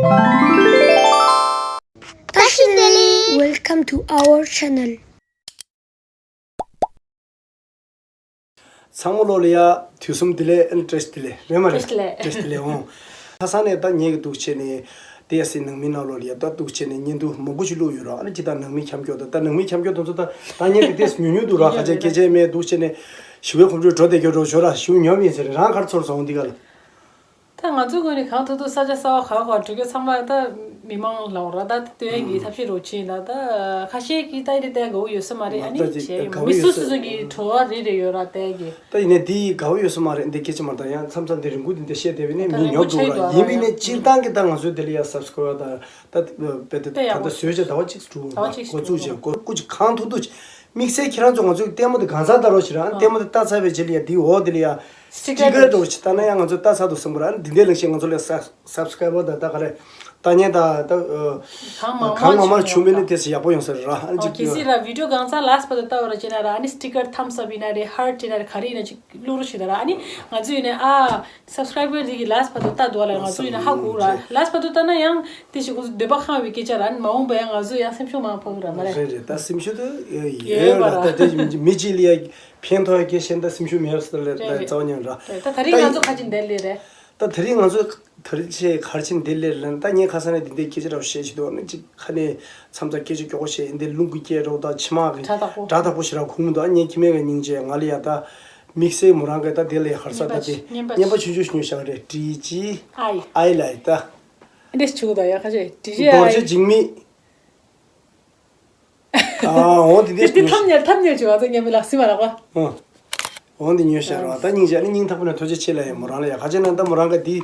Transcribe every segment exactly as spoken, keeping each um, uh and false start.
བཀྲ་ཤིས་བདེ་ལེགས། Welcome to our channel. ཚང་མ་ལོ་ལ་ཡ་དུས་གསུམ་བདེ་ལེགས། ཨ་ནི་བཀྲ་ཤིས་བདེ་ལེགས་རེད་མ་རེད། བཀྲ་ཤིས་བདེ་ལེགས། བཀྲ་ཤིས་བདེ་ལེགས་འོང་། ཁ་སང་ནས་ད་ངེད་ཀྱི་འདུག་བྱས་ནས་དེ་ཡ་སི་ནང་མི་ནང་ལོ་ལ་ཡ་ད་འདུག་བྱས་ནས་བརྙན་ཐུང་མང་པོ་ཞིག་བླུགས་ཡོད་ར། ཨ་ནི་ཇི་ལྟར་ནང་མི་འཁྱམ་སྐྱོ་ད་ད་ནང་མི་འཁྱམ་སྐྱོ་དེ་ཚོ་ད་ད་ངེད་ཀྱི་དེ་ཉུང་ཉུང་འདུག་ར། ཁ་ཆེ་སྐད་ཆ་མེད་འདུག་བྱས་ནས་ཞི་བའི་གོམ་བགྲོད་འགྲོ་བསྡད་རྒྱུ་འགྲོ་ཞོར་ར་ཞི་བ་ཉོབ་ཡིན་ཟེར། རང་ག་རེ་ཚོར་སོང་འདི་ག་ལ། ད་ང་ཚོའི་ངོས་ནས་གང་ཐུབ་ཐུབ་ས་ཆ་གསར་པ་ག་ག་འགྲོ་རྒྱུ་ཚང་མ་ད་མི་མང་ལ་འོ་ར་ད་སྟོན་གྱི་ཐབས་ཤེས་རོགས་བྱེད་ན་ད་ཁ་ཤས་ཀྱིས་ད་ཡིན་ཏེ་དགའ་བོ་ཡོད་ས་མ་རེད། ཨ་ནི་ད་ཅིག་བྱས་ཡོད་དགའ་བོ་མི་ཡོད་སུ་ས་སུ་སུ་གི་བྲོ་བ་རེ་རེ་ཡོད་ར་ད་གི། ད་ཡིན་ནའི་འདི་དགའ་བོ་ཡོད་ས་མ་རེད། འདི་སྐད་ཆ་མ་རེད། ད་ཡང་མཚམས་མཚམས་འདི་རིང་པོ་འདི་འདྲ་བཤད་བསྡད་པ་ནི་མི་ཉོབ་འགྲོ་ར། ཡིན་པས་ནི་སྤྱིར་བཏང་གི་ད་ང་ཚོའི་འདི་ལ་ཡ་སབ་སི་ཀ་རའེབ་ད་ད་ད་ད་བཟོས་བྱས་ཟླ་བ་གཅིག་འགྲོ་ད་བ་གཅིག་འགོ་བཙུགས་བྱས་འགོ་སྐུ་ཅིག་གང་ཐུབ་ཐུབ་དམིགས་བསལ་ཁྱེད་རང་ཚོ་ང་ཚོའི་ལྟད་མོ་དེ་གང་ཟག་ལྟ་རོགས་བྱེད་ར། ལྟད་མོ་དེ་ལྟ་ཚར་བའི་རྗེས་ལ་ཡ་དེའི་འོག་དེ་ལ་ཡ་སི་ཊི་ཀར་འདྲ་བོ་ཞིག་བཏགས་ན་ཡང་ང་ཚོ་ལྟ་ཚར་འདུག་བསམ་གི་ར། ཨ་ནི་འདི་འདྲའི་ལེགས་ཤིག་ང་ཚོ་ལ་ཡ་སབ་སི་ཀ་རའེབ་ད་ད་ག་རེ་ལྟ་མཁན་ད་ད་གང་མང་མང་བྱུང་མིན་ནི་དེ་སི་ཡག་པོ་ཡོང་ས་རེད་ར། ཨ་ནི་ཅིག་གལ་སྲིད་ར་བི་ཌི་ཡོ་གང་ཚང་ལ་སི་ཊི་ཀར་ཐམ་སི་ཨབ་ཡིན་ན་རེད། ཧར་ཊི་ཡིན་ན་རེད། ག་རེ་ཡིན་ན་ཅིག་བླུག་རོགས་བྱེད་ད་ར། ཨ་ནི་ང་ཚོ་ཡིན་ན་ཨ་སབ་སི་ཀ་རའེབ་དེ་གི་ལ་སི་ཊི་ཀར་ད་འདུག་ལ་ང་ཚོ་ཡིན་ན་ཧ་གོ་ར། ལ་སི་ཊི་ཀར་ད་ན་ཡང་དེ་ཞིག་ཁོ་ཚོ་འདོད་པ་ཁེངས་པའི་སྐད་ཆ་ར། ཨ་ནི་མ་འོངས་པ་ཡང་ང་ཚོ་ཡང་སེམས་ཤུགས་མང་ཕོག་གི་ར་མ་རེད། རེད་རེད། ད་སེམས་ཤུགས་ད་ཡོད་ཡོད་པ་ར། ད་དེ་མི་གཅིག་ལ་ཡ་ཕན་ཐོགས་ཡ་སྐད་བཤད་ད་སེམས་ཤུགས་མེད་པ་ཟེར་ལ་རེད་རེད། རྩ་བ་ཉིད་ར། རེད། ད་ད་རིང་ང་ཚོ་ཁ་ཆེ་འདིར་སླེབས་རེད། ད་དེ་རིང་ང་ཚོ་ད་རིང་ཆེ་ག་རེ་བྱས་འདིར་སླེབས་རེད། ད་ངས་ཁ་སང་ནས་འདི་འདྲའི་སྐད་ཆ་འདྲ་བོ་བཤད་བྱེད་དུས་ཨ་ནི་ཅིག་ཁ་ནས་མཚམས་མཚམས་སྐད་ཆ་མགྱོགས་པོ་བཤད། འདི་རླུང་གི་སྐད་འདྲ་བོ་ད་མཆི་མ་གི་སྒྲ་དག་པོ་སྒྲ་དག་པོ་ཞེ་དྲག་ཁུག་མི་འདུག་ཨ་ངས་ཁྱི་མེད་པའི་སྙིང་རྗེ་ང་ལ་ཡ་ད་དམིགས་བསལ་མོ་རང་གི་ད་དེ་ལ་ཡ་ག་རེ་ཟེར་ད་དེ་བརྙན་པ་ཆུང་ཆུང་ཞིག་ཉོས་བཞག་རེད། ཌི་ཇི་ཨའི་ཨའི་ལ་ཡ་ད་འདྲེས་བྱུང་ད་ཡ་ཁ་ཤས་ཌི་ཇི་རྡོ་རྗེ་ཨའི་འཇིགས་མེད། ཨ་འོ་དེ་འདྲས་དེ་ཐམ་ཉལ་ཐམ་ཉལ་བྱུང་ང་ཚོ་ཉལ་མི་ལགས་སི་མ་ལགས་པ། ཨ། འོ་འདི་ཉོས་ཤར་བ་ད་སྙིང་རྗེ། ཨ་ནི་སྙིང་ཐག་པ་ནས་ཐུགས་རྗེ་ཆེ་ལབ་ཡ་མོ་རང་ལ་ཡ། ག་ཅི་ན་ད་མོ་རང་ག་འདི་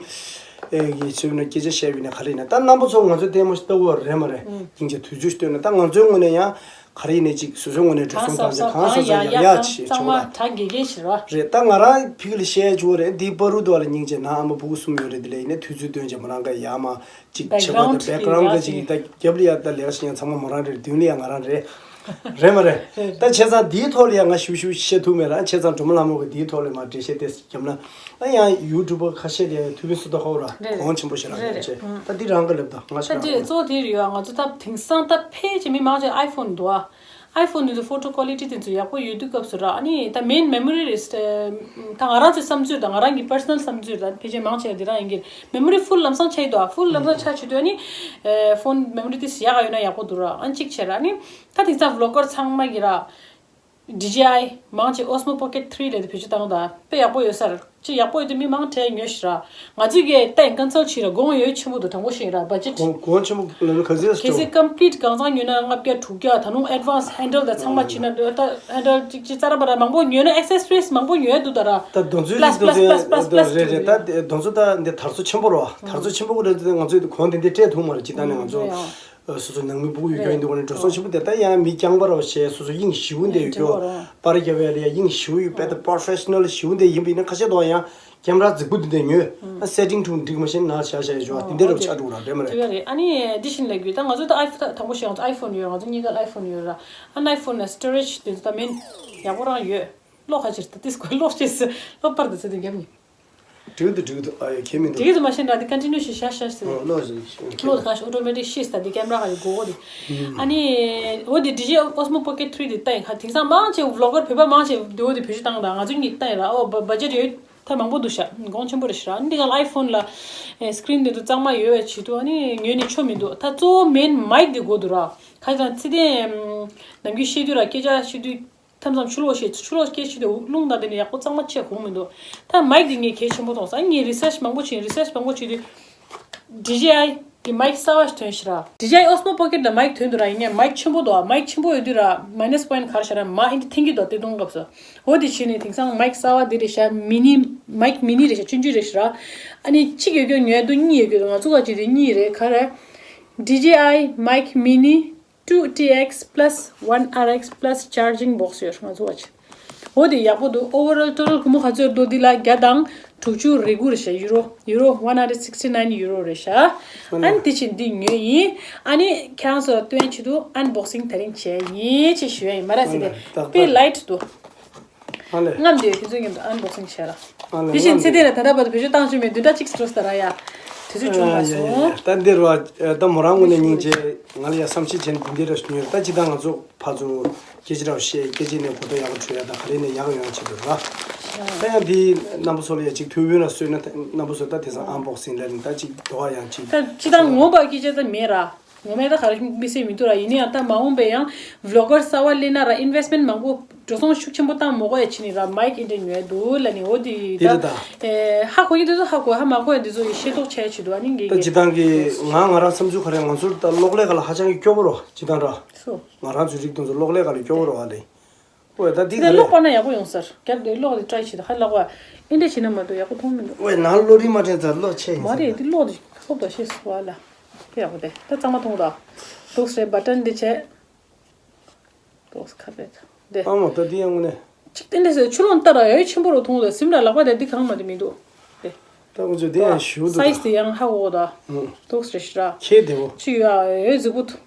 ཨེ་གི་ཚུལ་ན་སྐད་ཆ་བཤད་པའི་ནས་ག་རེ་ཡིན་ན་ད་རྣམ་པ་ཚོ་ང་ཚོའི་ལྟད་མོ་ཞིག་ལྟ་བུ་རེད་མ་རེད། སྙིང་རྗེ་དུས་ཚོད་ཞིག་བཏོན་ན་ད་ང་ཚོའི་ངོས་ནས་ཡང་ག་རེ་ཡིན་ནས་ཅིག་སོ་སོའི་ངོས་ནས་འགྲོ་སོང་བཏང་ཚེ་གང་ཟབ་ཟབ་གང་ཡག་ཡག་ཅིག་ཚང་མ་བྱུང་ད་གྲ་འགེལ་གེ་ཞིག་ར། རེད། ད་ང་རང་ཕི་གི་ལ་བཤད་བཅུག་རེད། འདི་པ་རུ་དུ་བ་ལ་སྙིང་རྗེ་ན་ཨ་མ་ཕྲུ་གུ་གསུམ་ཡོད་རེད། དེ་ལས་ཡིན་ནས་དུས་ཚོད་བཏོན་བྱས་མོ་རང་ག་ཡ་མ། ཅིག་བྱེད་པ་དང་བེག་གྷ་རའུན་ཌི་ག་ཅིག་ད་རྒྱབ་ལ་ཡ་ད་ལས་ཀ་བྱེད་མཁན་ཚང་མ་མོ་རང་རེད། མདུན་ལ་ཡ་ང་རང་རེད། རེད་མ་རེད། ད་བྱས་ཙང་འདིའི་ཐོག་ལ་ཡ་ང་ཞུ་ཞུ་བཤད་ཐུབ་མེད་ར། བྱས་ཙང་སྒྲོལ་མ་ལྷ་མོ་གི་འདིའི་ཐོག་ལ་མ་འགྲེལ་བཤད་དེ་བརྒྱབ་ན་ཨ་ཡང་ཡུ་ཊུབ་པ་ཁ་ཤས་ལ་ཡ་ཐུབ་པིན་སུ་ཏོ་ཧོ་ར་གོང་ཆེན་པོ་ཞེ་དྲག་ཡོད་ཅེས་ད་འདི་རང་ག་ལབ་ད་ང་ད་ཞེ་དྲག་འདི་གཙོ་བོ་དེ་རེད་ཡ། ང་ཚོ་ད་དེང་སང་ད་ཕལ་ཆེར་མི་མང་ཆེ་ཨའི་ཕོན་འདུག་ཨ། ཨའི་ཕོན་འདི་ཚོ་ཕོ་ཊོ་ཀོ་ལི་ཊི་དེ་ཚོ་ཡག་པོ་ཡོད་དུས་སྐབས་སུ་ར། ཨ་ནི་ད་མེན་མེ་མོ་རི་རེད། ད་ང་རང་ཚོའི་བསམ་ཚུལ་དང་ང་རང་གི་པར་སོ་ནལ་བསམ་ཚུལ་དང་ཕལ་ཆེར་མང་ཆེ་བ་འདི་རང་ཡིན་གྱི་རེད། མེ་མོ་རི་ཕུལ་ལམ་སང་ཆགས་ཡོད་དོ། ཕུལ་ལམ་སང་ཆགས་བྱེད་དུས་ཨ་ནི་ཕོན་མེ་མོ་རི་དེ་ཡག་ཡོད་ན་ཡག་པོ་འདུག་ར། ཨ་ནི་གཅིག་བྱས་ར། ཨ་ནི་ད་དེང་སང་བི་ལོག་གར་ཚང་མ་གི་ར་ཌི་ཇེ་ཨའི་མང་ཆེ་ཨོ་སི་མོ་པོ་ཀེཊ་ཐི་རི་ལབ་དེ་བེད་སྤྱོད་བཏང་དང་དཔེ་ཡག་པོ་ཡོད་ས་རེད། ཅི་ཡག་པོ་ཡོད་དུས་མི་མང་གྲས་ཉོས་ཤི་ར། ང་ཚོས་ཀྱི་ཏན་ཀན་སལ་བྱེད་ར་དགོངས་ཡོད་ཆེན་པོ་འདུག་དྲང་པོ་བཤད་ར་བ་ཇེཊ། གོང་གོང་ཆེན་པོ་ལ་ལ་ག་ཚོད་གལ་སྲིད་ཀམ་པི་ལིཊ་གང་ཚང་ཉོས་ན་ལྔ་བརྒྱ་དྲུག་བརྒྱ་ད་ནུང་ཨེཌ་ཝན་སི་ཧན་ཌལ་དང་ཚང་མ་བྱེད་ན་འདོད་ད་ཧན་ཌལ་ཅིག་ཅིག་ཙ་ར་བ་ར་མང་པོ་ཉོས་ན་ཨེག་སེ་སི་རིས་མང་པོ་ཉོས་འདུག་ད་ར། ད་གདོང་ཚོད་པ་ལ་སི་པ་ལ་སི་པ་ལ་སི་པ་ལ་སི་རེད་རེད། ད་གདོང་ཚོད་ད་འདི་དར་ཚོ་ཆེན་པོ་ར་དར་ཚོད་ཆེན་པོ་རེད། ང་ཚོས་གོང་དེ་འདི་སྤྲད་ཐུབ་མ་རེད། ཅི་ད་ནས་ང་ཚོ། སོ་སོ་ནང་མི་སྤུ་གུ་ཡོད་མཁན་འདུག་ག་ནས་འགྲོ་སོང་ཆེན་པོ་དེ་ད་ཡང་མི་རྐྱང་པ་ར་བ་བྱས་སོ་སོ་དབྱིངས་ཞིའུ་འདི་ཡོད་རྒྱུ་པར་རྒྱབ་ཡ་ལ་ཡ་དབྱིངས་ཞིའུ་ཡོད་པས་ད་པོ་རོ་ཕེ་ཤི་ནལ་ཞིའུ་འདི་ཡིན་པ་ཡིན་ན་ཁ་ཤས་དོ་ཡང་ཀེམ་ར་རྫིག་པོ་འདི་འདྲ་ཉོས་ཨ་སེ་ཊིང་ཐུང་འགྲིག་མ་ཤེས་ན་ཤ་ཤ་ཡ་ཞོ་འདི་འདྲ་རུ་ཆགས་འགྲོ་ར་རེད་མ་རེད། དེ་ག་རེད། ཨ་ནི་འདི་བཞིན་ལ་རྒྱུ་ད་ང་ཚོ་ད་ཨའི་ཕོན་དང་པོ་ཞིག་ང་ཚོ་ཨའི་ཕོན་ཡོད་ར། ང་ཚོ་གཉིས་ཀ་ཨའི་ཕོན་ཡོད་ར། ཨ་ནི་ཨའི་ཕོན་ལ་སི་ཊོ་རེཇ་དེ་ཚོ་ད་མིན་ཡག་པོ་རང་ཡོད། གློག་ཁ་ཕྱིར་ད་ཏིས་ཁོའི་གློག་ཅེས་སུ་གློག་པར་དུ་ཚུད་དེ་རྒྱབ་ནི། འགྲིག་འདུག་འགྲིག་འདུག་ཨ་ཡ་ཁྱེད་མི་འདུག་འགྲིག་འདུག་མ་ཤེས་ན་འདི་ཀོན་ཊི་ནིའུ་ཞིག་བྱ་བྱ་ཟེར། ཨོ་གློག་ཞིག་ཤེས། གློག་གང་ཞིག་ཨོ་ཊོ་མེ་ཊིག་ཤེས་ད་འདི་ཀེམ་ར་ག་ཡི་གོ་གོ་འདི། ཨ་ནི་འོ་འདི་ཌི་ཇེ་ཨོ་སི་མོ་པོ་ཀེཊ་ཐི་རི་འདི་ལྟ་ཡིན་ཁ། དེང་སང་མང་ཆེ་བི་ལོག་གར་བོད་པ་མང་ཆེ་འདི་འོ་འདི་བེད་སྤྱོད་བཏང་དང་ང་ཚོ་གཉིས་ལྟ་ཡིན་ར། ཨོ་བ་བ་ཇེཊ་ཡོད་ད་མང་པོ་འདུག་ཤག་གོང་ཆེན་པོ་རེད་ཤག་ཨ་ནི་འདི་ག་ལ་ཨའི་ཕོན་ལ་སི་ཀི་རིན་འདི་ཚོ་གཙང་མ་ཡོད་པའི་ཆེད་དུ་ཨ་ནི་ཉོས་ནས་ཆོ་མི་འདུག་ད་གཙོ་བོ་མེན་མའིག་འདི་དགོས་འདུག་ར། ཁ་ཅིག་ཚེ་བརྟན་ནམ་རྒྱུན་བཤད་དུས་ར་སྐད་ཆ་བཤད་དུས། མཚམས་མཚམས་ཆུ་ལོག་བཤད་ཆུ་ལོག་སྐད་ཆ་དེ་རླུང་དང་དེ་ནས་ཡག་པོ་གཙང་མ་ཆད་གོང་མི་འདུག་ད་མའིག་དེ་ངས་གལ་ཆེན་པོ་མཐོང་སོང་། ངས་རི་སར་ཆི་མང་པོ་བྱས་རི་སར་ཆི་མང་པོ་བྱས་དུས་ཌི་ཇེ་ཨའི་གི་མའིག་གསར་བ་ཞིག་ཐོན་ཤག་ར། ཌི་ཇེ་ཨའི་ཨོ་སི་མོ་པོ་ཀེཊ་ལ་མའིག་ཐོན་འདུག་ར། ཡིན་ནའི་མའིག་ཆེན་པོ་འདུག་ཨ། མའིག་ཆེན་པོ་ཡོད་དུས་ར་མའི་ནས་པོ་ཡིན་ཊི་ག་རེ་ཤག་ར་མ་ཨིན་ཊི་འཐེན་གྱི་འདུག་དེ་གཏོང་སྐབས་སུ། འོ་དེ་བྱས་ནས་དེང་སང་མའིག་གསར་བ་འདི་རེད་ཤག་མི་ནི་མའིག་མི་ནི་རེད་ཤག་ཆུང་ཆུང་རེད་ཤག་ར། ཨ་ནི་གཅིག་ཡོད་རྒྱུ་ཉོས་འདུག་གཉིས་ཡོད་རྒྱུ་འདུག་ང་ཚོ་ག་ཅིག་དེ་གཉིས་རེད་ག་རེ། ཌི་ཇེ་ཨའི་མའིག་མི་ནི། two T X plus one R X plus charging box ཡོད་ང་ཚོ་བ་ཆེ། འོ་དེ་ཡག་པོ་འདུག་ཨོ་ཝར་ཨོལ་ཊོ་ཊལ་སྒོར་མོ་ག་ཚོད་འདུག་འདི་ལ་བརྒྱ་དང་དྲུག་ཅུ་རེ་དགུ་རེད་ཤག་ཡུ་རོ། ཡུ་རོ་one hundred sixty nine ཡུ་རོ་རེད་ཤག་ཨ་ནི་དེ་ཕྱིན་འདི་ཉོས་ཡིན། ཨ་ནི་ཁྱེད་རང་ཚོ་ལ་སྟོན་ཆེད་དུ་ཨན་བོག་སིང་དེ་རིང་བྱས་ཡིན་ཅེས་ཞུ་ཡ་ཡིན་མ་ར་སི་དེ་དཔེ་ལའིཊ་འདུག་ཨ་ལེ། རྔམ་དེ་དེ་ཚོའི་མཉམ་དུ་ཨན་བོག་སིང་བྱས་ར། ཨ་ལེ། དེ་བཞིན་ཚེ་བརྟན་ལ་ད་ལྟ་བར་དུ་བེད་སྤྱོད་བཏང་བཅུག་མེད་བདུན་ཕྲག་གཅིག་འགྲོ་ས་ར་ཡ། དེ་ཚོ་བྱུང་མ་སོང་། ད་འདིར་བ་ད་མོ་རང་ངོས་ནས་སྙིང་རྗེ། ང་ལ་ཡ་བསམ་ཤེས་བྱས་ནས་འདི་འདྲ་ཞུ་ཡོད། ད་ཅི་ད་ང་ཚོ་ཕར་ཚུར་སྐད་ཆ་ར་བཤད། སྐད་ཆ་ནས་གོ་བརྡ་ཡག་པོ་འཕྲོད་ཡ། ད་ག་རེ་ནས་ཡག་ཡོང་ཆེད་དུ་ར། ད་ཡང་འདི་རྣམ་པ་ཚོ་ལ་ཡ་ཅིག་ཐུགས་ཕན་ར་གསོས་ན། རྣམ་པ་ཚོ་ད་དེང་སང་ཨན་བོག་སིང་ལ་ནི་ད་ཅིག་འགྲོ་བ་ཡང་ཅིག་ད་ཅི་ད་ངོ་མ་སྐད་ཆ་ད་མེད་ར། ངོ་མ་ད་ག་རེ་མི་སེམས་མི་འདུག་ར། ཡིན་ན་ཡང་ད་མ་འོངས་པའི་ཡང་བི་ལོག་གར་གསར་བ་སླེབས་ན་ར་ཨིན་ཝེ་སི་མེན་ཊི་མང་པོ་འགྲོ་སོང་ཤུགས་ཆེན་པོ་བཏང་མ་དགོས་ཡ་བྱས་ནས་ར། མའིག་ཨིན་ཏེ་ཉོས་འདུག་ལ་ནི། འོ་དེ་དེ་རེད་ད། ད་ཧ་གོ་མཁན་དེ་ཚོ་ཧ་གོ། ཧ་མ་གོ་ཡ་དེ་ཚོ་ཡི་ཤེས་རྟོགས་བྱས་བྱེད་འདུག་ཨ་ནི་ངེད་ད་ཀྱི་སྤྱི་བཏང་གི་ང་ང་རང་བསམ་ཚུལ་ག་རེ། ང་ཚོར་ད་གློག་ཀླད་སྒང་ལ་ཧ་ཅང་གི་སྐྱོ་པོ་རེད། སྤྱི་བཏང་ར། སོ། ང་རང་ཚོའི་རིགས་དེ་ཚོ་གློག་ཀླད་སྒང་ལ་སྐྱོ་པོ་རེད་བ་ལེ། ཨོ་ད་འདི་དེ་ག་གློག་རེད། པར་ན་ཡག་པོ་ཡོང་ས་རེད། རྒྱབ་དེ་གློག་དེ་ཊ་རའི་བྱེད་དང་ཧ་ལག་པ། ཨིན་ཏེ་བྱེད་ན་མ་གཏོགས་ཡག་པོ་མཐོང་མི་འདུག་ཨོ་ན་གློག་རིན་མ་དྲན་ཙང་གློག་ཆད་ཡིན་མ་ས་རེད། རེད། འདི་གློག་དེ་ཧོབ་ད་ཤེས་སོང་བ་ལ། དེ་ཡག་པོ་དེ་ད་གཙང་མ་མཐོང་ད། འདུག་སེ་བ་ཊན་འདི་བྱས། འདུག་སེ་ཁ་པད་དེ། ཨ་མ་ད་འདི་ཡང་ངོ་ནས། ཅིག་ཏན་ཏན་ཟེར་ཆུ་ལོང་ལྟ་ར་ཡ་ཆེན་པོ་རུ་མཐོང་ད། སེམས་ལ་ལག་པ་དེ་འདི་གང་མ་དེ་མི་འདུག་དེ། ད་ཁོ་ཚོས་འདི་ཡང་ཞུ་འདུག་སའི་ཛི་དེ་ཡང་ཧ་གོ་ད། ཨང་། འདུག་སེ་རེད་ཤི་ར། ཁྱེད་བདེ་བོ། ཅིག་ཡ་ཡོད་ཛི་གུ་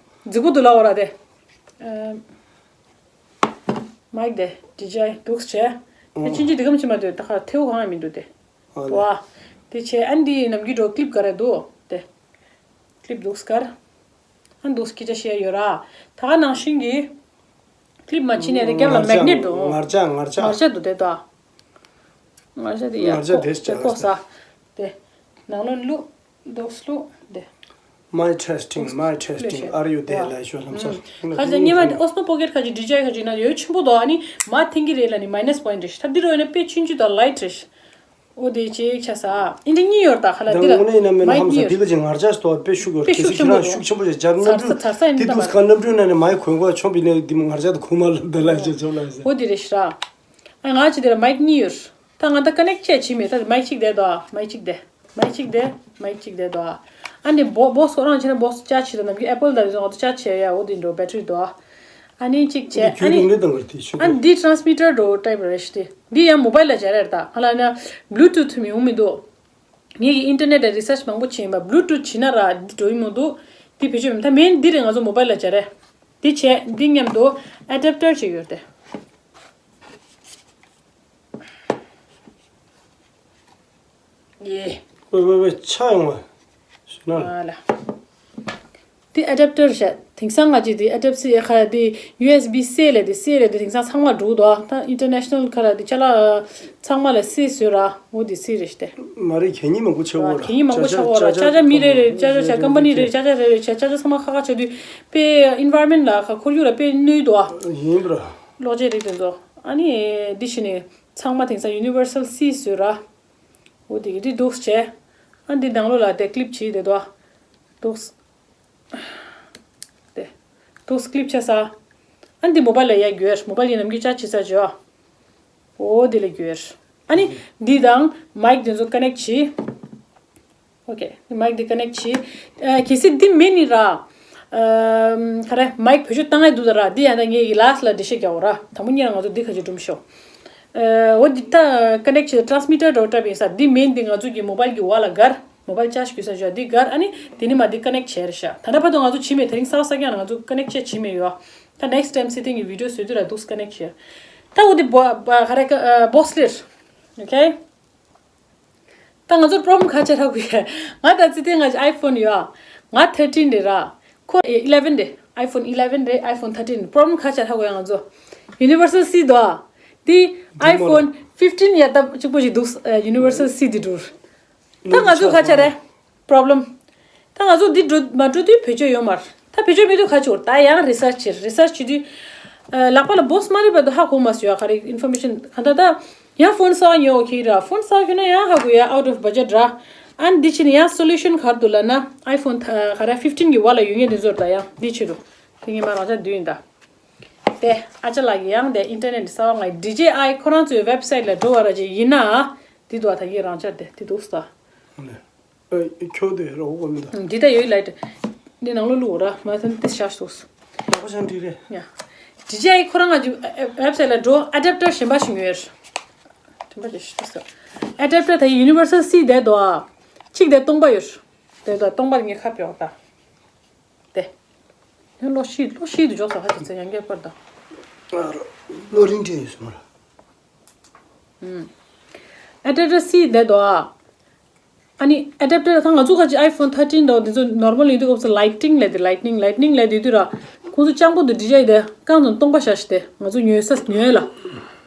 ཛི་གུ་འདུག་ལ་འོ་ར་དེ། ཨ། མའིག་དེ་ཌི་ཇེ་ཨའི་འདུག་སེ་བྱས། དེ་ཨང་། ཕྱིན་ཅི་འདི་གམ་ཕྱིན་མ་དེ་ད་ཁ་ཐེའུ་གང་ཡང་མི་འདུག་དེ། ཨ་ལེ། ཝ། དེ་བྱས་ཨ་འདི་ནམ་རྒྱུན་འགྲོ་ཀི་ལིབ་ག་རེ་འདུག་དེ། ཀི་ལིབ་འདུག་སེ་གར། ཨ་འདུག་སེ་སྐད་ཆ་བཤད་ཡོད་ར། ད་ག་ནང་བཞིན་གྱི་ཀི་ལིབ་མ་ཕྱིན་ནས་རེ་རྒྱབ་ལ་མེག་ནེཊ་འདུག་ངར་ལྕགས་ངར་ལྕགས། ངར་ལྕགས་འདུག་དེ་ད། ངར་ལྕགས་དེ་ཡ་ངར་ལྕགས་ཁོག་དེ་དེ་ཁོག་ས། དེ། ནང་ལོགས་བླུགས། འདུག་སེ་བླུགས། དེ། My testing, my testing, are you there? ལ་ཞོ་ལམ་སར། ཁ་ཅིག་སྔོན་མ་དེ་ཨོ་སི་མོ་པོ་ཀེཊ་ཁ་ཅིག་ཌི་ཇེ་ཨའི་ཁ་ཅིག་ན་ཡོད་ཆེན་པོ་འདུག་ཨ་ནི་མ་འཐེན་གྱི་རེད་ལ་ནི་མའི་ནས་པོ་ཡིན་ཊི་རེད་ཤི། ད་འདི་རུ་ཡིན་ན་དཔེ་ཆུང་ཆུང་དང་ལའིཊ་རེད་ཤི། འོ་དེ་ཅིག་ཆ་ས། ཨིན་ཏེ་གཉིས་ཡོད་ད་ཁ་ལ། ད་འདི་ལ་དངོས་གནས་ཡིན་ན་མིན་ན་མའིག་ཧམ་ས་གཉིས་འདི་ཡོད། ག་ཅིག་ངར་ལྕགས་སྟོབས་དཔེ་ཤུགས་ཡོད། དཔེ་ཤུགས་ཆེན་པོ་འདུག་ཤུགས་ཆེན་པོ་ཞིག་ཇར་གནམ་ཚར་ས་གྲུ་ཚར་ས་ཡིན་འདི་ད་དུས་མ་ག་གནམ་གྲུའི་ནང་ནས་མའིག་གོན་གོ་ཆོམ་པའི་ནས་འདི་མ་ངར་ལྕགས་དུ་ཁུག་མ་ལ་འདི་ལ་ཅེ་ཆོམ་ལ་ཟེར། འོ་དེ་རེད་ཤི་ར། ཨ་ང་ཅི་དེ་ལ་མའིག་གཉིས་ཡོད། ད་ང་ད་ཀ་ནེག་ཅེ་བྱེད་མེད། ད་མའིག་གཅིག་བསྡད་དོ། མའིག་གཅིག་བསྡད། མའིག་གཅིག་བསྡད། མའིག་གཅིག་བསྡད་དོ། ཨ་ནི་བོ་བོག་སི་ཁོ་རང་བྱས་ན་བོག་སི་ཅར་ཇི་བྱེད་ད་ནམ་རྒྱུན་ཨེ་པལ་ད་རེ་ཟུང་ང་ཚོ་ཅར་ཇི་བྱེད་ཡ་འོ་དེ་འགྲོ་བེ་ཊི་རི་དོ། ཨ་ནི་གཅིག་བྱས། ཨ་ནི་ཨ་འདི་ཊ་རན་སི་མི་ཊར་འགྲོ་ཊའིབ་རེད་ཤི་དེ། འདི་ཡང་མོ་བྷལ་ལ་སྦྱར་ཡ་རེད་ད། ང་ལ་ན་བྷུ་ལུ་ཊུཐ་མི་ཡོང་མི་འདུག་ངེད་ཀྱི་ཨིན་ཊར་ནེཊ་ལ་རི་སར་ཆི་མང་པོ་བྱས་ཡིན་པ། བྷུ་ལུ་ཊུཐ་བྱས་ན་ར་འདི་འགྲོ་ཡི་མི་འདུག་འདི་བེད་སྤྱོད་མེད། ད་མེན་འདི་རེད་ང་ཚོ་མོ་བྷལ་ལ་སྦྱར་ཡ། འདི་བྱས་འདི་མཉམ་དུ་ཨེ་ཌབ་ཊར་ཅིག་ཡོད་དེ། ཡེ། ཝེ་ཝེ་ཝེ་ཆ་ཡོང་བ། ཞུ་ན། ཨ་ལ། འདི་ཨེ་ཌབ་ཊར་བྱས། དེང་སང་ང་ཅི་འདི་ཨེ་ཌབ་སི་ཨེ་ཁ་འདི་ཡུ་ཨེས་བི་སི་ལས་འདི་སི་ལས་འདི་དེང་སང་ཚང་མ་འགྲོ་འདུག་ད་ཨིན་ཊར་ནེ་ཤ་ནལ་ཁ་ར་འདི་ཅ་ལག་ཚང་མ་ལ་སི་བཟོས་ར། འོ་འདི་སི་རེད་ཤི་དེ། མ་རེད། གད་སྙིགས་མང་པོ་ཆགས་འོ་ར། གད་སྙིགས་མང་པོ་ཆགས་འོ་ར། ཅ་ཅ་མི་རེ་རེ་ཅ་ཅ་བྱས་ཀམ་པ་ནི་རེ་ཅ་ཅ་རེ་རེ་བྱས་ཅ་ཅ་ཚང་མ་ཁ་ཁ་བྱས་དུས་དཔེ་ཨིན་ཝའི་རོན་མེན་ཊི་ལ་ཁ་ཁོར་ཡུག་ལ་དཔེ་གནོད་འདུག་ཨ། ཡིན་པ་ར། གློག་ཆས་རིགས་དེ་ཚོ། ཨ་ནི་འདི་བྱས་ནས་ཚང་མ་དེང་སང་ཡུ་ནི་ཝར་སལ་སི་བཟོས་ར། འོ་དེ་གི་འདི་འདུག་སེ་བྱས། ཨ་འདི་ནང་ལོགས་ལ་དེ་ཀི་ལིབ་བྱས་དེ་འདུག་ཨ། འདུག་སེ། དེ། འདུག་སེ་ཀི་ལིབ་བྱས་ས། ཨ་འདི་མོ་བྷལ་ལ་ཡ་འགྱོ་ཡ། མོ་བྷལ་ཡིན་ནམ་རྒྱུན་ཅར་ཇི་བྱེད་ས་འགྱོ་ཨ། འོ་དེ་ལ་འགྱོ་ཡ། ཨ་ནི་འདི་དང་མའིག་དེ་ཚོ་ཀ་ནེག་བྱས། ཨོ་ཀེ། མའིག་འདི་ཀ་ནེག་བྱས། ཨ་གལ་སྲིད་འདི་མེད་ནི་ར། ཨམ་ག་རེ་མའིག་བེད་སྤྱོད་བཏང་ཡ་འདུག་ད་ར། འདི་ཡང་ད་ངས་ཀྱི་ལཱསི་ལ་འགྲེལ་བཤད་རྒྱག་འོ་ར། དང་པོ་ཉིད་ལ་ང་ཚོ་འདི་ཁ་ཅིག་སྒྲུང་ཤོག་ཨ་འོ་འདི་ད་ཀ་ནེག་བྱས་ཊ་རན་སི་མི་ཊར་འགྲོ་ཊའིབ་ཡིན་ས། འདི་མེན་འདི་ང་ཚོ་གི་མོ་བྷལ་གི་འོག་ལ་སྒར། མོ་བྷལ་ཅར་ཇི་རྒྱག་ས་འགྱོ་ས་འདི་སྒར། ཨ་ནི་དེ་ནི་མ་འདི་ཀ་ནེག་བྱས་རེད་ཤག་ད་ལྟ་བར་དུ་ང་ཚོ་བྱས་མེད། དེ་རིང་གསར་པ་གསར་རྐྱང་ལ་ང་ཚོ་ཀ་ནེག་བྱས་བྱས་མེད་ཡོད། ད་ནེགསི་ཊའིམ་སེ་ཊིང་གི་བི་ཌི་ཡོ་བཟོས་དུས་ལ་འདུག་སེ་ཀ་ནེག་བྱས། ད་འོ་འདི་བོ་བ་ག་རེ་ཨ་བོག་སི་ལེར། ཨོ་ཀེ། ད་ང་ཚོར་པོ་རོབ་ལེམ་ག་ཅི་ཆགས་ཀྱི་ཡོད། ང་ད་ཙི་ཏེ་ང་ཨའི་ཕོན་ཡོད། ང་ཐར་ཊིན་རེད་ར། ཁོ་ཨི་ལེ་ཝན་རེད། ཨའི་ཕོན་ཨི་ལེ་ཝན་རེད། ཨའི་ཕོན་ཐར་ཊིན། པོ་རོབ་ལེམ་ག་ཅི་ཆགས་ཀྱི་ཡོད། ང་ཚོ་ཡུ་ནི་ཝར་སལ་སི་འདུག་ཨ། དེ་ཨའི་ཕོན་ཕིབ་ཊིན་ཡ་ད་གཅིག་པོ་ཞིག་འདུག་ཡུ་ནི་ཝར་སལ་སི་དེ་འགྲོ། ད་ང་ཚོ་ག་ཅི་རེད། པོ་རོབ་ལེམ། ད་ང་ཚོ་འདི་འགྲོ་མ་འགྲོ་དུས་བེད་སྤྱོད་ཡོད་མ་རེད། ད་བེད་སྤྱོད་མེད་དུས་ག་ཅི་བྱེད། ད་ཡང་རི་སར་ཆི་བྱེད། རི་སར་ཆི་བྱེད་དུས། ཨ་ལག་པ་ལ་བོག་སི་མ་རེད་པ། ད་ཧ་གོ་མ་སོང་ཡ། ག་རེ་ཨིན་ཕོར་མེ་ཤན་གང་ལྟར་ད། ཡང་ཕོན་གསར་པ་ཉོ་དགོས་ཀྱི་ར། ཕོན་གསར་པ་ཁྱོན་ན་ཡང་ཧ་གོ་ཡ། out of budget ར། ཨ་ནི་འདི་ཕྱིན་ཡང་སོ་ལུ་ཤན་ག་རེ་འདུག་ལབ་ན། ཨའི་ཕོན་ཐ་ག་རེ་ཕིབ་ཊིན་གི་བར་ལ་ཡོད་མཁན་དེ་ཚོ་རེད། ད་ཡང་འདི་ཕྱིན་རུ། དེ་ངས་མ་རང་ཅག་བསྡུས་ཡིན་ད། དེ་ཨ་ཅག་ལགས་ཀྱིས་ཡང་དེ་ཨིན་ཊར་ནེཊ་གསར་པ་ང་ཌི་ཇེ་ཨའི་ཁོ་རང་ཚོའི་ཝེབ་སའིཊ་ལ་འགྲོ་བ་ར་ཅིག་ཡིན་ན། འདི་འདུག་ད་ངས་རང་ཅག་དེ་དེ་འདུག་ས། ཨ་ཁྱོད་དེ་རོགས་གོ་མི་འདུག་འདི་ད་ཡོད་ལའིཊ། འདི་ནང་ལོ་བླུགས་ར། མ་ཐན་ཏིས་ཤ་སོས། ཡག་པོ་ཆང་འགྲིག་རེད། ཡ། ཌི་ཇེ་ཨའི་ཁོ་རང་ང་ཅིག་ཝེབ་སའིཊ་ལ་འགྲོ། ཨ་ཌབ་ཊར་གཞན་པ་ཞིག་ཉོས། དྲན་པ་ཅིག་ཤི་སོ། ཨ་ཌབ་ཊར་ད་ཡུ་ནི་ཝར་སལ་སི་དེ་འདུག་ཨ། གཅིག་དེ་སྟོང་པ་ཡོད། དེ་འདུག་སྟོང་པ་ངས་ཁ་ཕྱོགས་ད། དེ། ཡང་ལོ་ཤི་ལོ་ཤི་དུ་འཇོག་ས་ཧ་ཅང་ཚེ་ཡང་སྐྱེ་བར་ད། ལོ་རིང་བྲིས་ཡོད་སོང་ར། ཨ་ཌབ་ཊར་སི་དེ་འདུག་ཨ། ཨ་ནི་ཨེ་ཌེབ་ཊར་ད་ང་ཚོ་ཁ་ཅིག་ཨའི་ཕོན་ཐར་ཊིན་དང་དེ་ཚོ་ནོར་མལ་ཡིན་དུས་སྐབས་སུ་ལའི་ཊིང་ལབ་དེ་ལའི་ཊིང་ལའི་ཊིང་ལབ་དེ་དུས་ར། ཁོང་ཚོ་སྤྱང་པོ་འདུག་འདྲི་བྱ་ཡི་དེ་རྐང་ཚོ་སྟོང་པ་བཞག་ཤི་དེ་ང་ཚོ་ཉོས་ས་ཉོས་ལ།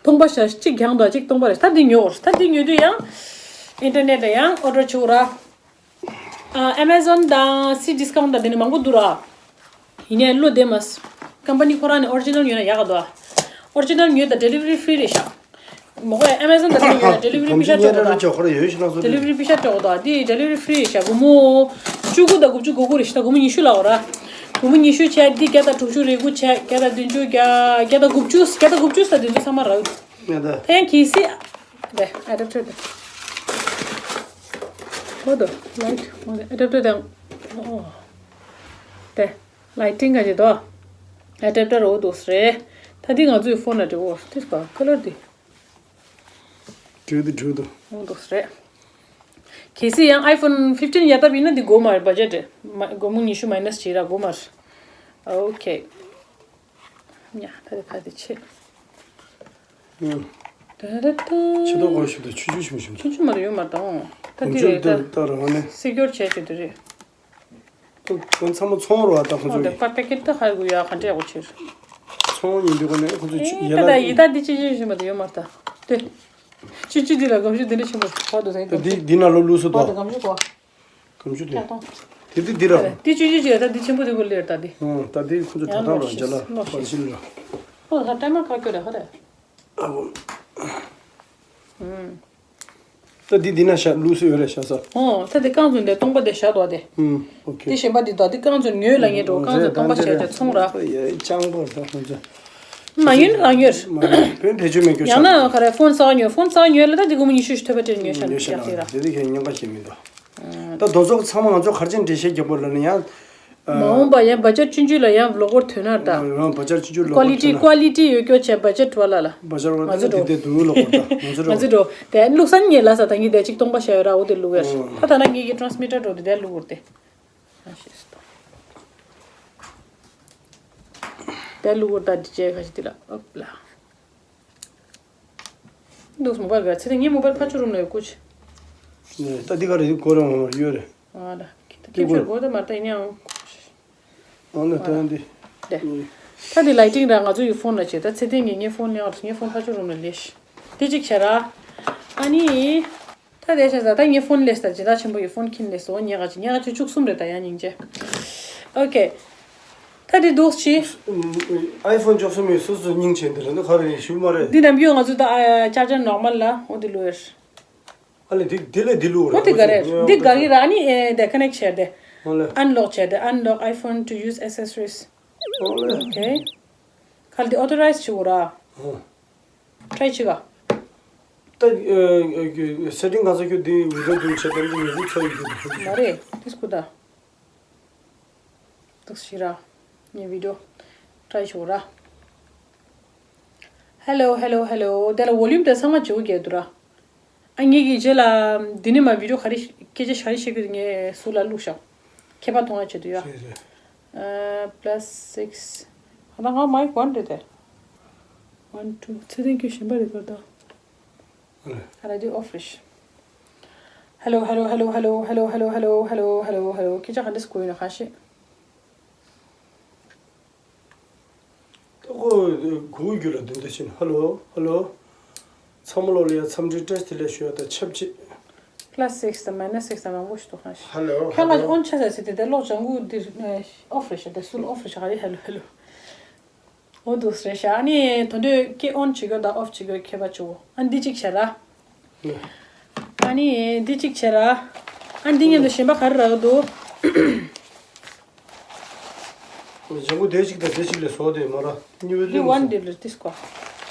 སྟོང་པ་བཞག་གཅིག་གྱང་དང་གཅིག་སྟོང་པ་རེད། ད་འདི་ཉོ་འོར་ད་འདི་ཉོ་དུས་ཡང་ཨིན་ཊར་ནེཊ་ལ་ཡང་ཨོ་ཌར་བྱུག་ར། ཨ་མ་ཛོན་དང་སི་ཌི་སི་ཀའུན་ཊི་དང་དེ་ནས་མང་པོ་འདུག་ར། ཡིན་ནའི་བློ་བདེ་མ་སོང་། ཀམ་པ་ནི་ཁོ་རང་ནས་ཨོ་རི་ཇི་ནལ་ཉོས་ན་ཡག་ག་འདུག་ཨོ་རི་ཇི་ནལ་ཉོས་དང་ཌེ་ལི་ཝ་རི་ཧྥི་རི་རེད་ཤག་མོ་ཁོ་ཨ་མ་ཛོན་དང་དེ་ཉོས་ན་ཌེ་ལི་ཝ་རི་པི་ཤ་སྤྲད་དགོས་འདུག་ཌེ་ལི་ཝ་རི་པི་ཤ་སྤྲད་དགོས་འདུག་འདི་ཌེ་ལི་ཝ་རི་ཧྥི་རི་རེད་ཤག་སྒོར་མོ་བཅུ་དགུ་དང་དགུ་བཅུ་གོ་དགུ་རེད་ཤག་ད་སྒོར་མོ་ཉི་ཤུ་ལ་འོ་ར། སྒོར་མོ་ཉི་ཤུ་བྱས་འདི་བརྒྱ་དང་དྲུག་ཅུ་རེ་དགུ་བྱས་བརྒྱ་དང་བདུན་ཅུ་བརྒྱ་བརྒྱ་དང་དགུ་བཅུ་བརྒྱ་དང་དགུ་བཅུ་ས་དེ་ཚོ་ཚང་མ་རག་འདུག་ད་ཡང་གལ་སྲིད། དེ་ཨེ་ཌེབ་ཊར་དེ། ཧོ་དོ་ལའིཊ་ཧོ་དེ་ཨེ་ཌེབ་ཊར་དེ། ཨོ། དེ་ལའི་ཊིང་ག་ཅིག་དོ། ཨེ་ཌེབ་ཊར་འོ་དོ་སི་རེད། ད་འདི་ང་ཚོའི་ཕོན་ལ་འགྲིག་འོ་དེ་ག་ཁ་ལར་དེ། འགྲིག་འདུག་འགྲིག་འདུག་འོ་དོ་སི་རེད། གལ་སྲིད་ཡང་ཨའི་ཕོན་ཕིབ་ཊིན་ཡར་བཏབ་ཡིན་ན་འདི་དགོས་མ་རེད། བ་ཇེཊ་རེད། མ་སྒོར་མོ་ཉི་ཤུ་མའི་ནས་བྱེད་ར་དགོས་མ་རེད། ཨོ་ཁེ། ཉ་ད་རེ་ཁ་དེ་ཆེ། ཨུ། ད་ར་ད། ཆེ་ཏོག་གོ་ཞུ་དང་ཆུ་ཆུ་ཞུ་ཞུ། ཆུ་ཆུ་མ་རེད་ཡོད་མ་རེད་ད། ད་འདི་རེད་ད། ད་ར་ཧོ་ནས། སི་ཀྱོར་བྱས་བྱས་དེ་རེད། ད་ཚང་མ་ཚོང་རོ་ཨ་ད་ཁོ་ཚོ་ཡིན། པ་པེ་ཀེ་ཊི་ད་ཧ་གོ་ཡ་ག་འདྲས་གོ་ཆེར། ཚོང་ཡིན་དུས་གོ་ནས་ཁོ་ཚོ་ཆུ་ཡེ་ད་ད་ཡི་ད་འདི་ཆུ་ཆུ་ཞུ་མ་རེད་ཡོད་མ་རེད་ད། དེ། ཆུ་ཆུ་འདི་ལ་སྒམ་ཞུ་འདི་འདྲ་ཆེན་པོ་ཧོ་དུ་ཟེར་ད་འདི་འདི་ན་ལོ་ལུས་སུ་དོ། ཧོ་དུ་སྒམ་ཞུ་གོ། གང་ཞུ་དེ། ལྕགས་ཐོང་། དེ་དེ་འདི་ར། དེ་ཆུང་ཆུང་ཅིག་ད་འདི་ཆེན་པོ་དེ་བོ་ལེར་ད་འདི། ཨང་ད་དེ་ཁོ་ཚོ་ཡང་གྲ་ཐང་ལོག་ར་ཤིས་འཇལ་ལ་ལོག་པར་ཤིས། ཤིན་ལ། ཁོ་ད་ལྟ་མ་ཁ་སྐྱོ་རེད་ཧ་རེད། ཨ་བོ། ཨུམ། ད་འདི་འདི་ན་ཤ་ལུས་སུ་ཡོད་རེད་ཤ་ས། ཨོ་ད་དེ་རྐང་ཚོ་འདི་སྟོང་པ་དེ་བཞག་འདུག་དེ། ཨུམ་ཨོ་ཁེ། དེ་གཞན་པ་འདི་ད་དེ་རྐང་ཚོ་ཉོས་ལ་ངས་འགྲོ་རྐང་ཚོ་སྟོང་པ་བཞག་ཅིག་ཚོང་ར། ཡ་ཅང་པོ་ད་ཁོ་ཚོ། མ་ཡིན་རང་ཡོད། མ་ཡིན་བོད་བེད་སྤྱོད་མེད་སྐྱོ་ཡང་ན་ཆགས། ག་རེ་ཕོན་གསར་ཉོས་ཕོན་གསར་ཉོས་ལ་ད་འདི་སྒོར་མོ་ཉི་ཤུ་ཞིག་ཐོབ་པ་སྤྲད་ཉོས་ཤ་ཉོས་ཤ་ཡག་ཤེས་ར། དེ་དེ་ཁྱེད་ཉེན་ཁ་ཞིག་མི་འདུག་ད་རྡོ་ཚོགས་ཚང་མ་ང་ཚོ་གར་ཅན་འགྲེལ་བཤད་རྒྱབ་པོ་ལ་ནི་ཡང་། མ་འོངས་པ་ཡང་བ་ཇེཊ་ཆུང་ཆུང་ལ་ཡང་ལོ་གོར་ཐོན་ན་ད། ཡང་བ་ཇེཊ་ཆུང་ཆུང་ལོ་ཀོ་ལི་ཊི་ཀོ་ལི་ཊི་ཡོད་སྐྱོ་བྱས་བ་ཇེཊ་བ་ལ་ལ། བ་ཇེཊ་བ་ང་ཚོ་འགྲོ། དེ་དེ་འདུག་ལོ་གོར་ད་ང་ཚོ་ང་འགྲོ། ཚོ་འགྲོ། དེ་བླུགས་ས་ཉེ་ལ་ས་ད་ངས་དེ་གཅིག་སྟོང་པ་བྱས་ཡོད་ར་འོ་དེ་བླུགས་ཡོད། ད་ད་ན་ངེད་ཀྱི་ཊ་རན་སི་མི་ཊར་འགྲོ་དེ་དེ་བླུགས་ཡོད་དེ། ཨ་ཤེས་སོ། དེ་བླུགས་ཡོད་ད་འདི་བྱས་ཁ་ཤས་དེ་ལ་ཨོབ་ལ། འདུག་མོ་བལ་ག་ཚེ་ཏན་ངའི་མོ་བལ་ཕ་ཆུ་རུམ་ལ་ཡོད་ཀུ་ཆི། ནས་ད་འདི་ག་རེ་གོ་རང་ཡོད་རེད། ཨ་ད་ཁྱེད་ཁྱོད་གོ་ད་མ་ད་ཡིན་ཡང་ཀུ་ཆི། ཨ་ནི་ད་འདི། དེ། ད་འདི་ལའི་ཊིང་ར་ང་ཚོ་ཡི་ཕོན་ལ་བྱེད་ད་ཚེ་ཏན་ངའི་ངའི་ཕོན་ལ་ཡང་ངའི་ཕོན་ཕ་ཆུ་རུམ་ལ་ལས་ཤི། དེ་གཅིག་བྱས་ར། ཨ་ནི། ད་དེ་བྱས་ད་ད་ངའི་ཕོན་ལས་ད་ཇི་ལྟ་ཆེན་པོ་ཡི་ཕོན་ཁྱིན་ལས་སོ་ཉེ་ག་ཅི་ཉེ་ག་ཅི་བཅུ་གསུམ་རེད་ད་ཡང་སྙིང་རྗེ། ཨོ་ཁེ། ད་དེ་འདུག་ཅི། ཨའི་ཕོན་བཅུ་གསུམ་ཡི་སོ་སོ་སྙིང་རྗེ་འདི་རེད་འདི་ག་རེ་ཞུ་མ་རེད། འདི་ནམ་རྒྱུན་ང་ཚོ་ད་ཅར་ཇར་ནོར་མལ་ལ་འོ་འདི་ལོས། ཨ་ལེ་འདི་འདི་ལས་འདི་ལུག་རེད། འོ་འདི་ག་རེད་འདི་ག་རེད་ར་ཨ་ནི་ཨེ་དེ་ཀ་ནེག་བྱས་ཏེ། ཨ་ལེ། Unlock བྱས་ཏེ་unlock iPhone to use accessories། ཨ་ལེ། ཨོ་ཁེ། ག་ལ་འདི་authorize བྱེད་དགོས་ར། ཨ། ཊ་རའི་བྱེད་ག་ད་ཨ་ཨ་སེ་ཊིང་གང་ས་ཁྱོད་འདི་video འདི་བྱས་ཏེ་འདི་ངེས་འབུལ་ཚོ་ཡི་འདུག་མ་རེད་འདི་སྐུ་ད། འདུག་ཤི་ར། ངའི་video try བྱེད་དགོས་ར། Hello hello hello དེ་ལ་volume དེ་ཚང་མ་བྱེད་དགོས་ཀྱི་འདུག་ར། ཨ་ངེད་ཀྱི་རྗེས་ལ་འདི་ནས་མ་video ག་རེ་སྐད་ཆ་ག་རེ་བཤད་ཀྱི་འདུག་ངས་ཟུར་ལ་བླུགས་ཤག་མཁས་པ་མཐོང་ཡ་ཆེད་དུ་ཡ། རེད་རེད། ཨ་plus six ཨ་ད་ང་mic one རེད་དེ། One two ཚེ་ཏན་ཁྱོད་གཞན་པ་རེད་ག་ད། ཨ་རེད་འདི་off རེད། Hello hello hello hello hello hello hello hello hello hello སྐད་ཆ་ག་འདྲས་གོ་ཡོད་ན་ག་ཤེད། ཏོ་ཁོ་གུ་རྒྱུ་ལ་འདི་འདི་ཕྱིན་ཧ་ལོ་ཧ་ལོ། ཚང་མ་ལོ་ལ་ཡ་འཚམས་འདྲི་བཀྲ་ཤིས་བདེ་ལེགས་ཞུ་ཡ་དང་ཆབས་ཅིག Plus six དང་minus six དང་མང་པོ་ཞིག་འདུག་ཧ་ཤི། ཧ་ལོ་ཁྱོད་ང་ཧ་ལོ། on ཆ་ཟེར་ཟེར་དེ་དེ་གློག་ལྗང་གུ་འདི་off རེད་ཤག་དེ་སུལ་off རེད་ཤག་ཧ་ལོ་ཧ་ལོ། འོ་འདུག་རེད་ཤག་ཨ་ནི་དོན་དུ་ཁྱེད་on བྱེད་དགོས་དང་off བྱེད་དགོས་ཁྱད་པར་ཆེ་བོ་ཨ་འདི་གཅིག་བྱས་ར། ཨ་ནི་འདི་གཅིག་བྱས་ར། ཨ་འདི་མཉམ་དུ་གཞན་པ་ག་རེ་རག་འདུག་ལྗང་གུ་དེ་གཅིག་དང་དེ་གཅིག་ལས་བཟོ་དེ་མ་ར་གཉིས་པའི་འདི་ལེན་one སོང་འདི་ལ་ཏིས་ཀོ།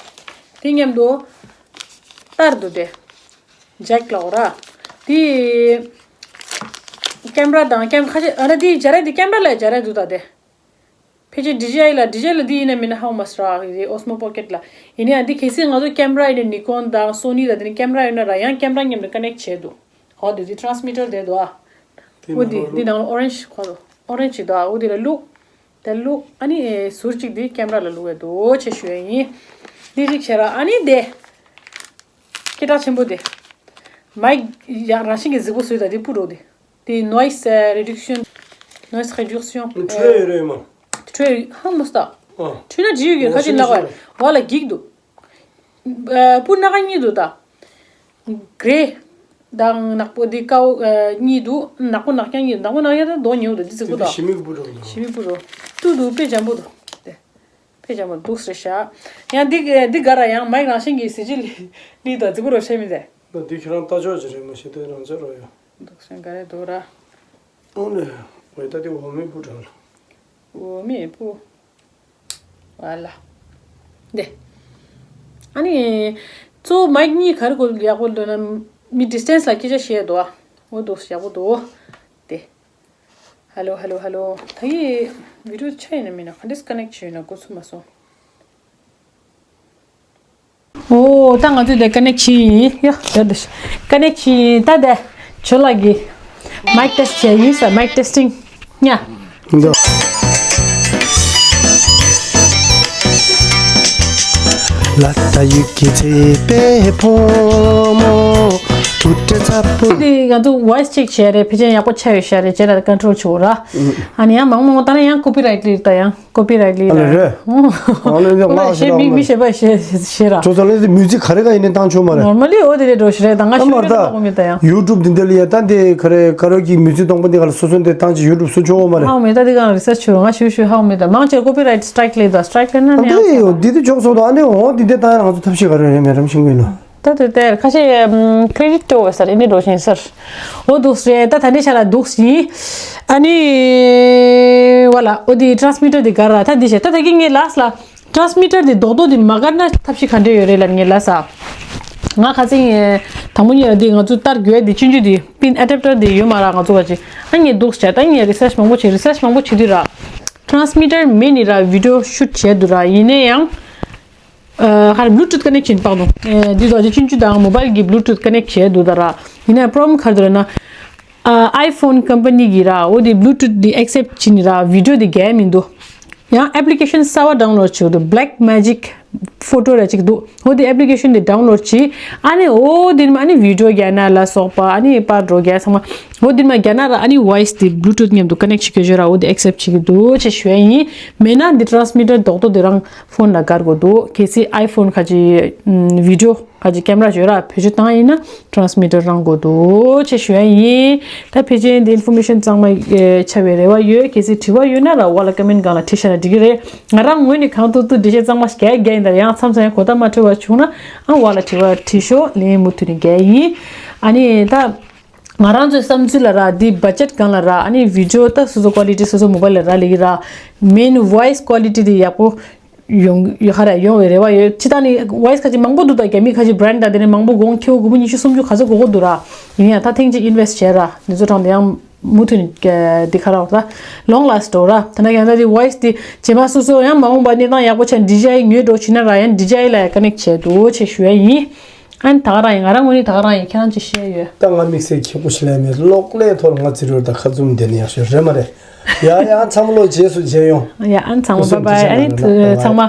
འདི་མཉམ་དུ་ལྟར་འདུག་དེ། ཇེག་ལ་འོ་ར། འདི་ཀེམ་ར་དང་ཀེམ་ཁ་ཤས་ཨ་ན་འདི་སྦྱར་ཡ་འདི་ཀེམ་ར་ལ་སྦྱར་ཡ་འདུག་ད་དེ། ཕལ་ཆེར་ཌི་ཇེ་ཨའི་ལ་ཌི་ཇེ་ཨའི་ལ་འདི་ཡིན་ན་མིན་ན་how much ར་རེད་Osmo Pocket ལ། ཡིན་ན་ཡང་འདི་གལ་སྲིད་ང་ཚོ་ཀེམ་ར་ཡིན་ན་Nikon དང་Sony དང་དེ་ནི་ཀེམ་ར་ཡོད་ན་ར་ཡང་ཀེམ་ར་མཉམ་དུ་ཀ་ནེག་བྱས་འདུག་འོ་དེ་དེ་transmitter དེ་འདུག་ཨ། འོ་དེ་འདི་ནང་ལ་orange འཁོར་འདུག orange ཞིག་འདུག་ཨ། འོ་དེ་ལ་བླུག་དེ་བླུག་ཨ་ནི་ཟུར་གཅིག་དེ་ཀེམ་ར་ལ་བླུག་ཡ་འདུག་ཅེས་ཞུ་ཡ་ཡིན། འདི་གཅིག་བྱས་ར་ཨ་ནི་དེ། སྐད་གྲགས་ཆེན་པོ་དེ། མའིག་ཡང་རང་བཞིན་གྱི་གཟིགས་པོ་བཟོས་ད་དེ་སྤུ་རོ་དེ། དེ་noise reduction, noise reduction. འཕྲོད་ཡོད་རེད་མ། འཕྲོད་ཧ་མོ་སྟ། ཨ། འཕྲོད་ན་འཇིག་ཡོད་ཁ་ཅིག་ལག་པ་བ་ལ་འགྱིག་འདུག་སྤུ་སྣ་ཁ་གཉིས་འདུག་ད། གྷེ་རེ་དང་ནག་པོ་འདི་ཀའོ་གཉིས་འདུག་ནག་པོ་ནག་རྐྱང་གཉིས་འདུག་ནག་པོ་ནག་རྐྱང་ད་མདོག་ཉེ་བོ་འདུག་འདི་གཟིགས་པོ་དང་། ཞི་མི་སྤུ་རོ་ལ། ཞི་མི་སྤུ་རོ། ཏུ་འདུག་དཔེ་འཇམ་པོ་འདུག་དེ། དཔེ་འཇམ་པོ་འདུག་ཟེར་ཤག་ཡང་འདི་འདི་ག་ར་ཡང་མའིག་རང་བཞིན་གྱི་གཟི་བརྗིད་ལི་ལི་དང་གཟིགས་པོ་རོ་བཤད་མི་འདི། ད་འདི་ཁྱེད་རང་ལྟ་ཕྱོགས་ཅིག་རེད་མ་ཤེས་ཏེ་རང་ཚོད་རོ་ཡོད། འདུག་སེང་ག་རེ་འདུག་ར། ཨོ་ལེ། ཝེ་ད་དེ་འོ་མའི་སྤུ་དྲག་ལ། འོ་མའི་སྤུ། ཝ་ལ། དེ། ཨ་ནི། གཙོ་བོ་མའིག་གཉིས་ག་རེ་དགོས་ཡག་པོ་འདུག་ན་མི་distance་ལ་སྐད་ཆ་བཤད་འདུག་ཨ། འོ་འདུག་ཡག་པོ་འདུག་དེ། Hello, hello, hello. ད་ཡི་video་ཆ་ཡིན་ན་མིན་ན་ག་འདྲས་connect་བྱས་ཡོད་ན་འགོ་ཚུགས་མ་སོང་། ཨོ་ད་ང་ཚོས་དེ་connect་བྱས་ཡིན་ཡ། ད་དེ་connect་བྱས་ཡིན། ད་དེ་ཇོ་ལགས་ཀྱིས་mic test་བྱས་ཡིན་ས། Mic testing་ཉ། འདི། ལ་ད་ཡུག་གི་ཚེ་པའི་ཕོ་མོ་དུ་ཏྲ་ཚ་པོ། འདི་ང་ཚོ་voice check་བྱས་རེད། ཕལ་ཆེར་ཡག་པོ་ཆགས་ཡོད་ཤག་རེད། བྱས་ན་control་བྱེད་དགོས་ར། ཨ་ནི་ཡང་མང་མང་ད་ན་ཡང་copyright་ལི་ད་ཡང་copyright་ལི་ད་ཡང་། ཨ་ལེ་རེད། ཨ་ལེ་ང་ཞེ་མི་མི་ཞེ་པ་ཞེ་ཞེ་ར། ཁྱོད་ཚོ་ལ་དེ་music་ག་རེ་ག་ཡིན་ནའི་བཏང་ཆོག་མ་རེད། Normally་འོ་དེ་རེད་འགྲོ་ཞེ་རེད། ད་ང་ཞུ་རེད་ད་ཧ་མ་རེད་ད། ཡུ་ཊུབ་འདི་འདི་ལ་ཡ་ད་འདི་ག་རེ་ག་རེ་གི་མི་ཚེ་སྟོང་པ་འདི་ག་ལ་སོ་སོ་འདི་བཏང་ཅིག་ཡུ་ཊུབ་བཟོ་ཆོག་གོ་མ་རེད། ཧ་མེད་ད་འདི་ག་ལ་research་བྱོས་ང་ཞུ་ཞུ་ཧ་མེད་ད། མང་ཆེ་copyright strike་ལས་ད་strike་ལས་ན་ནི་ཨ་འདི་ཡོ་འདི་འདི་ཆོག་སོང་ད། ཨ་ནི་འོ་འདི་འདི་བཏང་ཡ་ང་ཚོ་ཐབས་ཤེས་ག་རེ་རེད་མེད་རམ་ཤིང་གི་ལོ། ད་དེ་དེར་ཁ་ཤས་credit་སྤྲོད་དགོས་ས་རེད། ཨ་ནི་འགྲོ་བཞིན་སར་འོ་འདུག་ཟེར། ད་ད་འདི་ཤ་ལ་འདུག་ཟིན། ཨ་ནི་བ་ལ་འོ་འདི་transmitter་འདི་ག་ར་ད་འདི་བྱས་ད་ད་གི་ངའི་ལགས་ལ་transmitter་འདི་རྡོག་རྡོག་འདི་མ་གར་ན་ཐབས་ཤེས་ག་འདྲ་ཡོད་རེད་ལ་ངའི་ལགས་ས། ང་ཁ་སང་དང་པོ་ཉིད་ལ་འདི་ང་ཚོ་ལྟར་དགོས་འདི་ཆུང་ཆུང་འདི་pin adapter་འདི་ཡོད་མ་ར་ང་ཚོ་བ་ཅི་ཨ་ངས་འདུག་བྱས་ད་ངས་research་མང་པོ་བྱས་research་མང་པོ་བྱེད་དུས་ར་transmitter་མེད་ནི་ར་video shoot་བྱས་འདུག་ར། ཡིན་ན་ཡང་། ཨ་ཧར་Bluetooth་connect་བྱེད་པ་དང་། ཨ་འདི་ཚོ་ཅི་ཆུང་ཆུང་དང་mobile་གི་Bluetooth་connect་བྱས་འདུག་ད་ར། ཡིན་ན་problem་ག་རེ་འདུག་ལབ་ན། ཨ་iPhone་company་གི་ར་འོ་དེ་Bluetooth་དེ་accept་བྱེད་ནི་ར་video་དེ་རྒྱག་མི་འདུག་ཡང་application་གསར་བ་download་བྱེད་འདུག Blackmagic Photo་ར་ཅིག་འདུག་འོ་དེ་application་དེ་download་བྱེད། ཨ་ནི་འོ་དེ་ནི་ཨ་ནི་video་རྒྱག་ན་ལ་སོགས་པ་ཨ་ནི་པར་འགྲོ་རྒྱག་ཚང་མ་འོ་དེ་ནི་མ་རྒྱག་ན་ར་ཨ་ནི་voice་དེ་Bluetooth་མཉམ་དུ་connect་བྱེད་ཀྱི་ཡོད་ར། འོ་དེ་accept་བྱེད་ཀྱི་འདུག་ཅེས་ཞུ་ཡ་ཡིན། མེད་ན་འདི་transmitter་རྡོག་རྡོག་དེ་རང་phone་ལ་བཀར་དགོས་འདུག་གལ་སྲིད་iPhone་ཁ་ཅིག་video་ཁ་ཅིག་camera་ཡོད་ར་བེད་སྤྱོད་བཏང་ཡིན་ན་transmitter་རང་དགོས་འདུག་ཅེས་ཞུ་ཡ་ཡིན། ད་ཕལ་ཆེར་འདི་information་གཙང་མ་ཆགས་པའི་རེ་བ་ཡོད། གལ་སྲིད་དྲི་བ་ཡོད་ན་ར་འོག་ལ་comment་སྒང་ལ་བྲིས་བཞག་ན་འགྲིག་གི་རེད། ང་རང་ངོས་ནས་གང་ཐུབ་ཐུབ་འགྲེལ་བཤད་གཙང་མ་ཞིག་རྒྱག་རྒྱག་ཡིན། ད་ཡང་མཚམས་མཚམས་ཡང་གོ་བརྡ་མ་འཕྲོད་པ་བྱུང་ན་ཨ་འོག་ལ་དྲི་བ་དྲིས་ཤོག་ལན་མུ་མཐུད་ནས་རྒྱག་ཡིན། ཨ་ནི་ད། ང་རང་ཚོའི་བསམ་ཚུལ་ལ་ར་འདི་budget་སྒང་ལ་ར་ཨ་ནི་video་ད་སོ་སོ་quality་སོ་སོ་mobile་ལ་ར་ལེགས་ར། main voice quality་དེ་ཡག་པོ་ཡོང་ཡོད་ཁ་ར་ཡོང་བའི་རེ་བ་ཡོད། ཅི་ད་ནི་voice་ཁ་ཅིག་མང་པོ་འདུག་ད་རྒྱ་མི་ཁ་ཅིག་brand་ད་དེ་ནི་མང་པོ་དགོངས་ཁེ་བོ་དགུ་བཅུ་ཉི་ཤུ་སུམ་ཅུ་ག་ཚོད་དགོས་དགོས་འདུག་ར། ཡིན་ཡང་ད་ཐེངས་གཅིག་invest་བྱས་ར་འདི་ཚོ་དྲངས་ཏེ་ཡང་མུ་མཐུད་ནས་འདི་ཁ་ར་བ་ད་long last་འགྲོ་ར། ད་ན་ཡང་ད་དེ་voice་དེ་རྗེས་མ་སོ་སོ་ཡང་མ་འོངས་པ་གནས་སྟངས་ཡག་པོ་ཆགས་DJI་ཉོས་འགྲོ་བྱས་ན་ར་ཡང་DJI་ལ་ཡང་connect་བྱས་འདུག་ཅེས་ཞུ་ཡ་ཡིན། ཨ་ནི་ད་ག་རང་ཡིན། ང་རང་ངོས་ནས་ད་ག་རང་ཡིན། ཁྱེད་རང་ཅི་བཤད་ཡོད། ད་ང་དམིགས་བསལ་ཁྱད་པོ་ཞིག་ལས་མེད། གློག་ཀླད་ཐོག་ལ་ང་བརྩི་རོལ་དང་ཁ་བཙུམ་བསྡད་ནས་ཡག་ཤོས་རེད་མ་རེད། ཡ་ཡ་ཚང་མ་ལོ་རྗེས་སུ་མཇལ་ཡོང་། ཡ་ཨ་ནི་ཚང་མ་bye bye། ཨ་ནི་ཚང་མ།